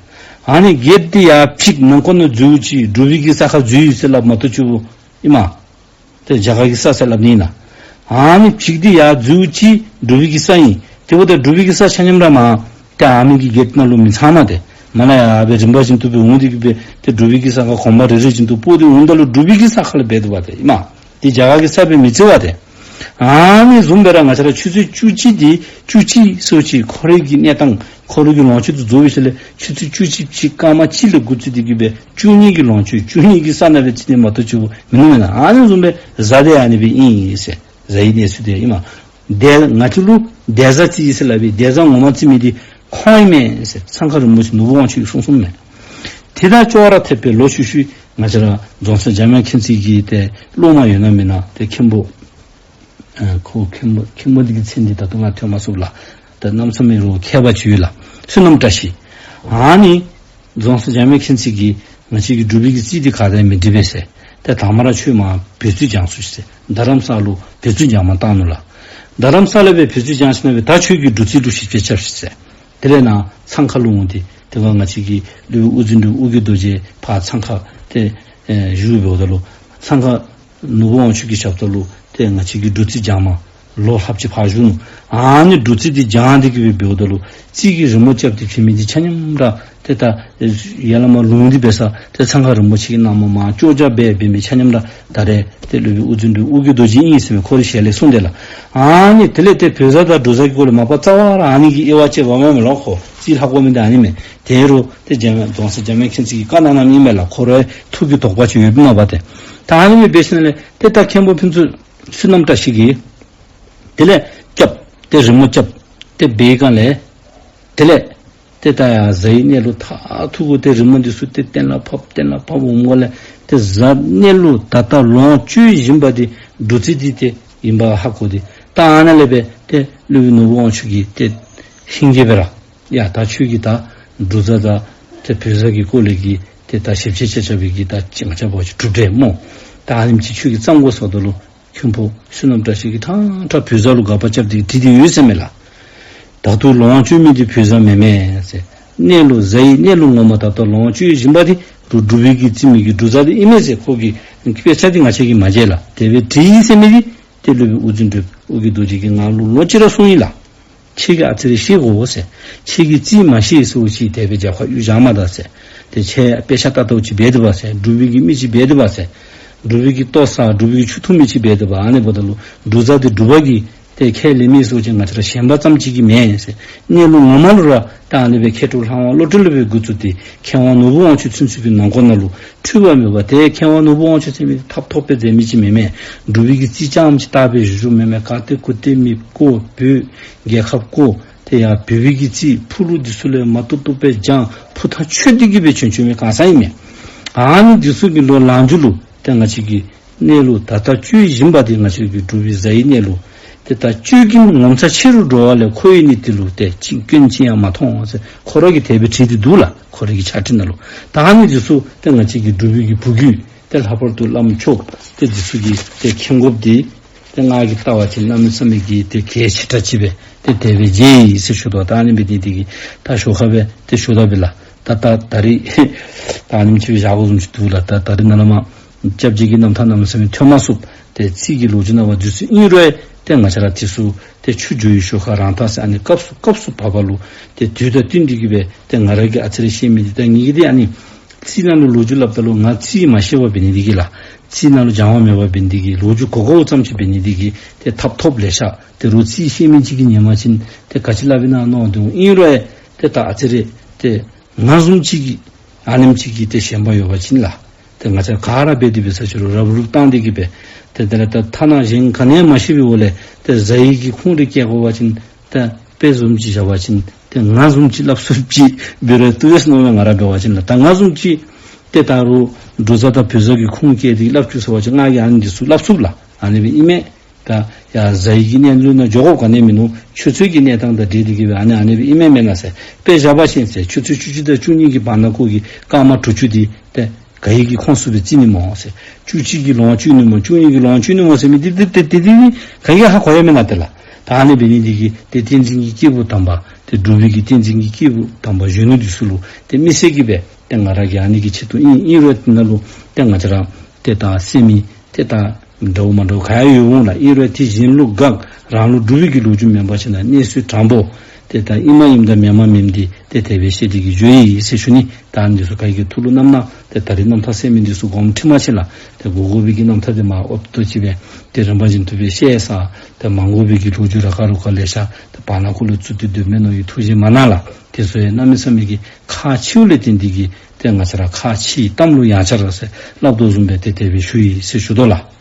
ཨ་ནི་གེཊ་འདི་ཡར་བྱིས་ནང་འཁོད་ནང་འཛུལཝ་ཅིག་འབྲུག་པའི་གི་ས་ཁར་འཛུལ་ཡི་ཟེར་སླབ་མ་གཏོགས་ཅིག་ཨིན་མས། ཏེ་རྒྱ་གར་གྱི་ས་ཟེར་སླབ་ནི་ཨིན་ན། ཨ་ནི་བྱིས་འདི་ཡར་འཛུལཝ་ཅིག་འབྲུག་པའི་གི་ས་ཨིན། དེ་འབདཝ་ད་འབྲུག་པའི་གི་ས་ཆ་མཉམ་ར་མར་ཏེ་ཨ་མི་གི་གེཊ་ནང་ལུ་མི་ཚང་མ་ཏེ་མར་ལས་ཡར་སྦེ་རིམ་པ་བཞིན་དུ་སྦེ་འོང་སྟེ་གི་སྦེ་ཏེ་འབྲུག་པའི་གི་ས་ཁར་གོམ་པ་རེ་རེ་བཞིན་དུ་སྤོ་སྟེ་འོངམ་ད་ལུ་འབྲུག་པའི་གི་ས་ཁར་ལས་འབད་དོ་པ་ཏེ་ཨིན་མས། ཏེ་རྒྱ་གར་གྱི་ས་སྦེ་མི་བརྩི་བ་ཏེ། ཨ་ནི་བཟུམ་སྦེ་ར་ང་བཅས་ར་ཆུ་ཚོད་བཅུ་གཅིག་འདི་བཅུ་གཅིག་ཟེརཝ་ཅིག་ཁོ་རའི་གི་གནས་སྟངས་ཁོ་རའི་གི་ལོངས་སྤྱོད་འདི་རྫོགས་པའི་ཤུལ་ལས་ཆུ་ཚོད་བཅུ་གཅིག་བྱིས་སྐར་མ་གཅིག་ལས་འགོ་བཙུགས་ཏེ་གི་སྦེ་བཅུ་གཉིས་ཀྱི་ལོངས་སྤྱོད་བཅུ་གཉིས་ཀྱི་ས་ནང་སྦེ་བརྩི་ནི་མ་གཏོགས་ཅིག་མིན་ནུག་མེན་ན། ཨ་ནི་བཟུམ་སྦེ་གཟའ་འདི་ཨ་ནི་སྦེ་ཨིན་ཟེར། གཟའ་ཡི་གནས་ཚུལ་འདི་ཨིན་མས། འདས་ང་བཅས་ལུ་འདས་གཟའ་རྩི་ཡི་ཟེར་སླབ་པའི་འདས་གཟའ་ངོ་མ་རྩི་མི་འདི་ཁོང་ཨིན་མས་ཟེར་འཚང་ཁ་རིན་པོ་ཆེ་ནོར་བུ་དབང་ཕྱུག་གིས་གསུངས་གསུངསམ་མས། དེ་དང་ཅོག་ར་འཐདཔ་སྦེ་ལོག་ཤུལ་ཤུལ་ང་བཅས་ར་རྫོང་གསར་འཇམ་དབྱངས་མཁྱེན་བརྩེ་གི་ཏེ་སློབ་མ་ཡོད་ན་མེད་ན་ཏེ་མཁན་པོ་ཨ་ཁོ་མཁན་པོ་མཁན་པོ་འདི་གི་མཚན་འདི་ད་ལྟོ་ང་ཐོན་མ་ཚུགས་ལགས། ད་གནམ་མེད་ས་མེད་རུང་མཁས་པ་ཅིག་ཡོད་ལགས། བསོད་ནམས་བཀྲ་ཤིས། ཨ་ནི་རྫོང་གསར་འཇམ་དབྱངས་མཁྱེན་བརྩེ་གིས་ང་བཅས་ཀྱི་འབྲུག་པའི་གི་རྩིས་འདི་ག་དེ་མི་འགྲིག་པས་ཟེར། ཏེ་དང་པ་ར་ཁྱོད་མར་འབད་རྩོལ་སྦྱང་ཚུགས་ཤིག་ཟེར། རྡ་རམ་ས་ལུ་འབད་རྩོལ་སྦྱང་མ་བཏང་ནུག་ལགས། རྡ་རམ་ས་ལུ་སྦེ་འབད་རྩོལ་སྦྱང་ཞིནམ་ལས་ད་ཁྱོད་ཀྱིས་འབྲུག་རྩིས་ལུ་ཞིབ་དཔྱད་རྐྱབ་ཤིག་ཟེར། དེ་ལས་ནཱ་འཚང་ཁ་ལུ་འོང་སྟེ་དེ་སྒང་ང་བཅས་ཀྱི་སློབ་དཔོན་དབུ་འཛིན་སྒྲུབ་ཨོ་རྒྱན་རྡོ་རྗེ་ཕར་འཚང་ཁ་ཏེ་ཨེ་བཞུགས་འབདཝ་ད་ལུ་འཚང་ཁ་ནོར་བུ་དབང་ཕྱུག་གི་ཞབས་ཏོག་ལུ་ཏེ་ང་བཅས་ཀྱི་འབྲུག་རྩིས་སྦྱང་མ་ལོ་ལྷགཔ་ཅིག་ཕར་བཞུགས་ནུག། ཨ་ནི་འབྲུག་རྩིས་འདི་སྦྱང་སྟེ་གི་སྦེ་འབདཝ་ད་ལུ་རྩིས་ཀྱི་རི་མོ་རྐྱབ་སྟེ་བྱིན་མི་འདི་ཆ་མཉམ་ར་ཏེ་ད་ཡར་ལས་མར་ལུང་འདི་འབད་ས་ཏེ་འཚང་ཁ་རིན་པོ་ཆེ་གི་ན་མོ་མར་ཅོག་ར་འབད་འབད་མི་ཆ་མཉམ་ར་ད་རེས་ཏེ་སློབ་དཔོན་དབུ་འཛིན་སྒྲུབ་ཨོ་རྒྱན་རྡོ་རྗེ་ཨིན་ཟེར་མི་ཁོ་རའི་ཞལ་ལས་གསུངས་ཏེ་ལགས། ཨ་ནི་དེ་ལས་ཏེ་བོད་གཟའ་དང་འབྲུག་གཟའ་གི་སྐོར་ལས་མ་པ་རྩ་བ་ར་ཨ་ནི་གི་དབྱེ་བ་དཔྱད་པ་མེན་མས་ལོ། ཁོ་རྩིས་ལྷག་དགོ་མི་འདི་ཨ་ནི་མས། དེ་རུང་ཏེ་འཇམ་དབྱངས་རྫོང་གསར་འཇམ་དབྱངས་མཁྱེན་བརྩེ་གིས་བཀའ་གནང་གནངམ་ཨིན་མས་ལགས། ཁོ་རའི་ཐུགས་ཀྱི་དོགས་པ་ཅིག་ཡོདཔ་མས་པ་ཏེ། ད་ཨ་ནི་སྦེ་འབད་ཞིནམ་ལས་ཏེ་ད་མཁན་པོ་ཕུན་ཚོགས་བསོད་ནམས་བཀྲ་ཤིས་ཀྱིས་དེ་ལས་རྐྱབ་ཏེ་རི་མོ་རྐྱབ་ཏེ་འབད་བའི་སྒང་ལས་དེ་ལས་ཏེ་ད་ཡར་གཟའ་ཡི་གནས་ལུ་མཐར་ཐུག་གུ་ཏེ་རི་མོ་འདི་ཚུ་ཏེ་གཏན་ལ་ཕབ་གཏན་ལ་ཕབ་འོངམ་ལས་ཏེ་གཟའ་གནས་ལུ་ད་ལྟོ་ལོངས་སྤྱོད་བཞིན་པ་འདི་འབྲུག་རྩིས་འདི་ཏེ་ཨིན་པ་ཧ་གོ་སྟེ་ད་ཨ་ནཱ་ལས་སྦེ་ཏེ་སློབ་དཔོན་ནོར་བུ་དབང་ཕྱུག་གིས་ཏེ་ཧིང་གིས་སྦེ་ར་ཡ་ད་ཁྱོད་ཀྱིས་ད་འབྲུག་གཟའ་དང་ཏེ་བོད་གཟའ་གི་སྐོར་ལས་ཀྱི་ཏེ་ད་ཞིབ་དཔྱད་རྐྱབ་རྐྱབ་པའི་གི་ད་ཅི་ང་བཅས་འབད་བ་ཅིན་གྲུབ་འབྲས་སྨོ། ད་ཨ་ནེམ་ཅིག་ཁྱོད་ཀྱིས་བརྩམ་དགོ་ཟེརཝ་ད་ལུ་མཁན་པོ་བསོད་ནམས་བཀྲ་ཤིས་ཀྱིས་ཐང་ཐང་བོད་གཟའ་ལུ་དགག་པ་རྐྱབ་སྟེ་བྲིས་ཏེ་ཡོད་ཟེར་མས་ལགས། ད་ལྟོ་ལོངས་སྤྱོད་མི་འདི་བོད་གཟའ་མེན་མས་ཟེར། གནས་ལུགས་གཟའ་ཡི་གནས་ལུགས་ངོ་མ་ད་ལྟོ་ལོངས་སྤྱོད་བཞིན་པ་འདི་རུང་འབྲུག་པའི་གིས་བརྩི་མི་གི་འབྲུག་གཟའ་འདི་ཨིན་མས་ཟེར་ཁོ་གིས་དཔེ་ཆ་འདི་ང་བཅས་ཀྱིས་མ་མཇལ་ལགས། དེ་སྦེ་བྲིས་ཡི་ཟེར་མི་འདི་ཏེ་སློབ་དཔོན་དབུ་འཛིན་སྒྲུབ་ཨོ་རྒྱན་རྡོ་རྗེ་གིས་ང་ལུ་ལོག་ཅི་ར་གསུངས་ཡི་ལགས། ཁྱེད་ཀྱིས་ཨ་ཙི་རེ་ཤེས་དགོ་ཟེར། ཁྱེད་ཀྱིས་རྩིས་མ་ཤེས་ཟེར་བ་ཅིན་དེ་སྦེ་རྒྱབ་ཁར་གཡུག་བཞག་མ་ད་ཟེར། ཏེ་ཁྱེད་དཔེ་ཆ་ལྟ་ལྟཝ་ཅིག་འབད་དེ་འབད་ཟེར། འབྲུག་པའི་གི་མི་ཅིག་འབད་དེ་འབད་ཟེར། འབྲུག་པའི་གི་ལྟོ་ཟ་འབྲུག་པའི་གི་ཆུ་འཐུང་མི་ཅིག་འབད་དེ་འབད། ཨ་ནི་འབདཝ་ད་ལུ་འབྲུག་བཟའ་འདི་འབྲུག་པ་གིས་ཏེ་ཁས་ལེན་མི་ཟེར་བ་ཅིན་ང་བཅས་ར་ཞེན་པ་ཙམ་ཅིག་གིས་མེན་ཟེར། གནས་ལུགས་ངོ་མ་ལུ་ར་ད་ཨ་ནི་སྦེ་མཁས་གྲུབ་ལྷ་དབང་བློ་གྲོས་ལུ་སྦེ་འགོ་བཙུགས་ཏེ་མཁས་དབང་ནོར་བུ་དབང་ཕྱུག་ཚུན་ཚོད་ཀྱི་ནང་འཁོད་ནང་ལུ་འཁྲུལ་པ་མེད་པ། ཏེ་མཁས་དབང་ནོར་བུ་དབང་ཕྱུག་ཟེར་མི་འཐབ་ཐོབ་སྦེ་མཛད་མི་ཅིག་མེན་མས། འབྲུག་པའི་གི་རྩིས་རྐྱངམ་ཅིག་བལྟ་སྦེ་བཞུགས་བཞུགསཔ་མེན་མས། ག་ཏེ་གུ་ཏེ་མེད། ཀོ་བོད་རྒྱལ་ཁབ་ཀོ་ཏེ་ཡར་བོད་པའི་གི་རྩིས་ཕུག་ལུ་འདི་ཚུ་ལས་མ་བཏུབ་བཏུབ་སྦེ་སྦྱང་། ཕུ་ཐང་ཆོད་དེ་གི་སྦེ་བྱོན་བྱོན་མི་གང་ཟག་ཨིན་མས། ཨ་ནི་འདི་ཚུ་གི་ལོ་ལང་མཇུག་ལུ་ཏེ་ང་བཅས་ཀྱི་གནས་ལུགས་ད་ལྟོ་སྤྱོད་བཞིན་པ་འདི་ང་བཅས་ཀྱི་འབྲུག་པའི་བཟའ་ཡི་གནས་ལུགས་ཏེ་ད་སྤྱོད་ཀྱི་ངོ་མཚར་ཆེ་རུ་འགྲོ་བ་ལས་ཁོ་ཡི་ནི་དེ་ལུ་ཏེ་ཅིག་སྐྱོན་ཅི་ཡང་མ་མཐོང་ཟེར་ཁོ་ར་གིས་དེ་སྦེ་བྲིས་ཏེ་འདུག་ལགས། ཁོ་ར་གི་ཕྱག་བྲིས་ནང་ལུ། ད་ཨ་ནི་འདི་ཚུ་ཏེ་ང་བཅས་ཀྱི་འབྲུག་པའི་གི་བུ་རྒྱུད་ཏེ་ལྷག་པར་དུ་བླམ་ཆོསཔ་ཏེ་འདི་ཚུ་གིས་ཏེ་མཁྱེན་དགོཔ་འདི་ཏེ་ང་གིས་བལྟ་བ་ཅིན་གནམ་མེད་ས་མེད་ཀྱི་ཏེ་གལ་ཆེ་དྲགས་ཅིག་སྦེ་ཏེ་དེ་སྦེ་མཇལ་ཡི་ཟེར་ཞུ་དོ། ད་ཨ་ནི་འབད་ནི་འདི་གིས་ད་ཞོར་ཁར་སྦེ་ཏེ་ཞུ་དོ་སྦེ་ལགས། ད་ད་ད་རིས་ད་ཨ་ནེམ་ཅིག་སྦེ་བཞག་དགོཔ་བཟུམ་ཅིག་འདུག་ལགས། ད་ད་རིས་ནཱ་ལས་མར་སྐྱབས་རྗེ་གི་རྣམ་ཐར་གནམ་མེད་ས་མེད་ཐོན་མ་ཚུགས། ཏེ་རྩིས་ཀྱི་ལོ་རྒྱུས་ནང་བ་འདི་ཚུ་ཨིན་རུང་ཏེ་ང་བཅས་ར་འདི་ཚུ་ཏེ་ཆུ་རྒྱུ་བའི་ཞོར་ཁར་རང་རྟགས་ཟེར་ཨ་ནི་སྐབས་སུ་སྐབས་སུ་བབ་པ་ལུ་ཏེ་དུས་དང་བསྟུན་ཏེ་གི་སྦེ་ཏེ་ང་ར་གིས་ཨ་ཙི་རེ་ཤེས་མི་འདི་ད་ངེ་གི་འདི་ཨ་ནི་རྩིས་ནང་ལུ་ལོ་རྒྱུས་སླབ་ད་ལུ་ང་རྩིས་མ་ཤེས་པ་འབད་ནི་འདི་གིས་ལགས། རྩིས་ནང་ལུ་སྦྱང་བ་མེད་པ་འབད་ནི་འདི་གིས་ལོ་རྒྱུས་གོ་གོཝ་ཙམ་ཅིག་འབད་ནི་འདི་གིས་ཏེ་འཐབ་ཐོབ་ལེ་ཤ་ཏེ་རོགས་རྩིས་ཤེས་མི་ཅིག་གིས་ཉན་པ་ཅིན་ཏེ་ག་ཅི་སླབ་ཨིན་ན་མནོ་དོ། ཨིན་རུང་ཏེ་ད་ཨ་ཙི་རེ་ཏེ་ང་བཟུམ་ཅིག་གིས་ཨ་ནེམ་ཅིག་གི་ཏེ་ཞེན་པ་ཡོད་པ་ཅིན་ལགས། ཏེ་ང་བཅས་ག་ར་འབད་དེ་འབད་ས་ཅིག་རུང་རབ་རུབ་བཏང་སྟེ་གི་སྦེ་ཏེ་དེ་ལས་ད་ཐ་ན་གཞན་ག་ནི་ཡང་མ་ཤེས་པའི་འོག་ལས་ཏེ་བཟའ་ཡི་གི་ཁུངས་རེ་བཀལ་དགོ་པ་ཅིན་ཏེ་དཔེ་བཟུམ་ཅིག་བཞག་པ་ཅིན་ཏེ་ང་བཟུམ་ཅིག་སླབ་ཚུགསཔ་ཅིག་འབད་རུང་བཏུབ་པས་མནོ་མས། ང་ར་འབད་བ་ཅིན་ལགས། ད་ང་བཟུམ་ཅིག་ཏེ་ད་རུང་འབྲུག་བཟའ་དང་བོད་བཟའ་གི་ཁུངས་བཀལ་ཏེ་སླབ་བཅུག་ཟེར་བ་ཅིན་ང་གིས་ཨ་ནི་འདི་ཚུ་སླབ་ཚུགས་ལགས། ཨ་ནི་སྦེ་ཨིན་མས། ད་ཡ་བཟའ་ཡི་གི་གནས་ལུགས་ནང་འགྱོ་དགོཔ་ག་ནི་ཡང་མིན་ནུག། ཆུ་ཚོད་ཀྱི་གནས་སྟངས་དང་འབྲེལ་ཏེ་གི་སྦེ་ཨ་ནི་ཨ་ནི་སྦེ་ཨིན་མས་མེན་ན་ཟེར། དཔེ་བཞག་པ་ཅིན་ཟེར་ཆུ་ཚོད་བཅུ་གཅིག་དང་བཅུ་གཉིས་ཀྱི་བར་ན་ཁོ་གི་སྐར་མ་དྲུག་ཅུ་འདི་ཏེ་ག་ཡི་གི་ཁོངས་སུ་སྦེ་བརྩི་ནི་སྨོ་ཟེར། བཅུ་གཅིག་གི་ལོང་བ་བཅུ་གཉིས་སྨོ། བཅུ་གཉིས་ཀྱི་ལོང་བ་བཅུ་གཉིས་སྨོ་ཟེར་མི་འདི་ཏེ་ཏེ་ཏེ་ཏེ་ག་གིས་ཧ་གོ་ཡང་མེན་ན་ཏེ་ལགས། ད་ཨ་ནི་འབད་ནི་འདི་གིས་ཏེ་བསྟན་འཛིན་གྱི་སྐྱེས་བུ་དམ་པ་ཏེ་འབྲུག་པའི་གི་བསྟན་འཛིན་གྱི་སྐྱེས་བུ་དམ་པ་གཞོན་ནུ་འདི་ཚུ་ལུ་ཏེ་དམིགས་བསལ་གྱི་སྦེ་ཏེ་ང་ར་གིས་ཨ་ནི་གི་ཆེད་དུ་ཨིན། ཨིན་རུང་ཏེ་ནཱ་ལུ་ཏེ་ང་བཅས་ར་ཏེ་ད་སེམས་མི་ཏེ་ད་འདྲཝ་མ་འདྲཝ་ག་ཡང་ཡོད་འོང་ལགས། ཨིན་རུང་ཏེ་གཞན་ལུ་དགག་རང་ལུ་འབྲུག་པའི་གི་ལོ་རྒྱུས་མེན་པ་ཅིན་ན་གནས་ཚུལ་དྲང་པོ་ཏེ་ད་ཨིནམ་ཨིནམ་དང་མེནམ་མེནམ་འདི་ཏེ་དེ་སྦེ་བཤད་དེ་གི་འགྱོ་ཡི་ཟེར་ཞུ་ནི། ད་ཨ་ནི་འདི་ཚུ་ག་གི་ཐུགས་ལུ་བསྣམས་ན་ཏེ་ད་རིས་རྣམ་ཐར་ཟེར་མི་འདི་ཚུ་དགོངསམ་ཁྲེལ་མ་མཆིས་ལགས། ཏེ་གོ་གོ་བའི་གི་རྣམ་ཐར་འདི་མར་ཨོབ་ཏོ་ཅིག་སྦེ་ཏེ་རིམ་པ་བཞིན་དུ་སྦེ་བཤད་ས། ཏེ་མ་གོ་བའི་གི་ལོ་རྒྱུས་ར་ཁ་རུ་ཁ་ལེ་ཤ་ཏེ་བར་ན་ཁོ་ལུ་བཙུགས་ཏེ་སྡོད་མི་མནོ་བའི་ཐུགས་བཞེད་མ་གནང་ལགས། དེ་ཚུ་ཡང་གནམ་མེད་ས་མེད་ཀྱི་ཁག་ཆེཝ་ལས་བརྟེན་ཏེ་གི་ཏེ་ང་བཅས་ར་ཁག་ཆེ་གཏམ་ལུ་ཡང་ཆ་ར་ཟེར་སླབ་དོ་བཟུམ་སྦེ་ཏེ་དེ་སྦེ་ཞུ་ཡི་ཟེར་ཞུ་དོ་ལགས།